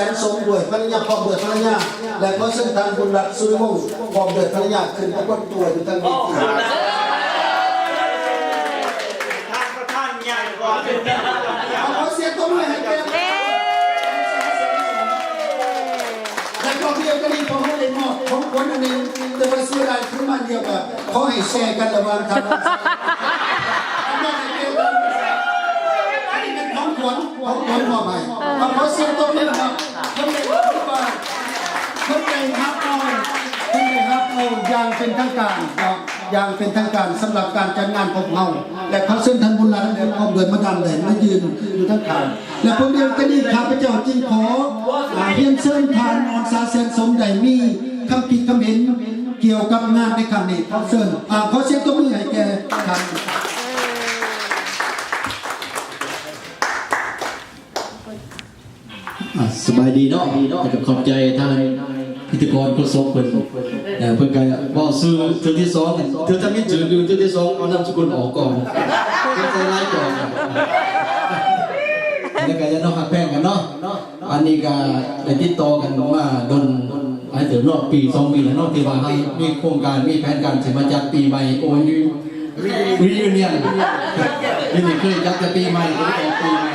ນສົມ ດ້ວຍພັນລະຍາ ພ້ອມດ້ວຍພັນລະຍາ ແລະ ຂໍເຊີນທ່ານບຸນລັດ ສຸລິວົງ ພ້ອມດ້ວຍພັນລະຍາ ຂຶ້ນປາກົດຕົວຢູ່ທາງເວທີ. ທ່ານປະທານໃຫຍ່ກ່ອນ ຂໍສຽງຕົບມືໃຫ້ແກ່ ແລະ ກໍມີໂອກາດນີ້ ພວກເຮົາໄດ້ມອບຂອງຂວັນອັນໜຶ່ງ ແຕ່ວ່າເສຍດາຍຄືມາດຽວກັນ ຂໍໃຫ້ແຊກັນລະຫວ່າງທ່ານ ອັນນັ້ນໃຫ້ແກ່ທ່ານ ອັນນີ້ເປັນຂອງຂວັນ ຂອງຂວັນມອບໃຫ້ ເອີ ເອົາ ຂໍສຽງຕົບມືນຳ ເພິ່ນໄດ້ຮັບເອົາ ເພິ່ນໄດ້ຮັບເອົາ ເພິ່ນໄດ້ຮັບເອົາຢ່າງເປັນທາງການເນາະ ຢ່າງເປັນທາງການສຳລັບການຈັດງານຂອງເຮົາ ແລະ ຂໍເຊີນທ່ານບຸນລັດ ແລະ ພ້ອມດ້ວຍມາດາມ ໄດ້ມາຢືນຢູ່ທາງຂ້າງ ແລະ ເພື່ອເວລານີ້ ຂ້າພະເຈົ້າຈຶ່ງຂໍ ອາ ຮຽນເຊີນທ່ານ ອອນສາ ແສນສົມ ໄດ້ມີຄຳຄິດຄຳເຫັນກ່ຽວກັບງານໃນຄັ້ງນີ້ ຂໍເຊີນ ອາ ຂໍສຽງຕົບມືໃຫ້ແກ່ທ່ານ. ອ່າ ສະບາຍດີເນາະ ແລ້ວກໍຂອບໃຈທາງພິທີກອນໂຄສົກເພິ່ນ ເອີ ເພິ່ນກໍເວົ້າຊື່ເທື່ອທີສອງ ເທື່ອທຳອິດຊື່ຢູ່ເທື່ອທີສອງ ເອົານາມສະກຸນອອກກ່ອນ ເພິ່ນໃສ່ລາຍກ່ອນ ແລ້ວກໍຢ່າເນາະ ຮັກແພງກັນເນາະ ອັນນີ້ກໍໄດ້ຕິດຕໍ່ກັນມາດົນຫຼາຍເຕີບເນາະ ປີສອງປີແລ້ວເນາະ ທີ່ວ່າເຮົາມີໂຄງການ ມີແຜນການຊິມາຈັດປີໃໝ່ ໂອ້ຍ reunion ນີ້ເຄີຍຈັດແຕ່ປີໃໝ່ ບໍ່ໄດ້ອອກປີໃໝ່ ເ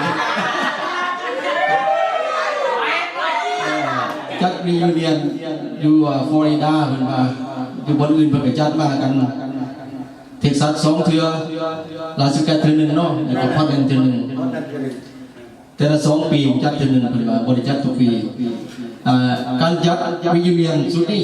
ອີ ຈັດ reunion ຢູ່ ອ່າ ຟລໍຣິດາ ເພິ່ນວ່າ ຢູ່ບ່ອນອື່ນເພິ່ນກໍຈັດມາກັນ ເທັກຊັສສອງເທື່ອ ລາສເວກັສເທື່ອໜຶ່ງເນາະ ແລ້ວກໍພອດແລນເທື່ອໜຶ່ງ ແຕ່ລະສອງປີຈັດເທື່ອໜຶ່ງ ເພິ່ນວ່າບໍ່ໄດ້ຈັດທຸກປີ ອ່າ ການຈັດ reunion ຊຸດນີ້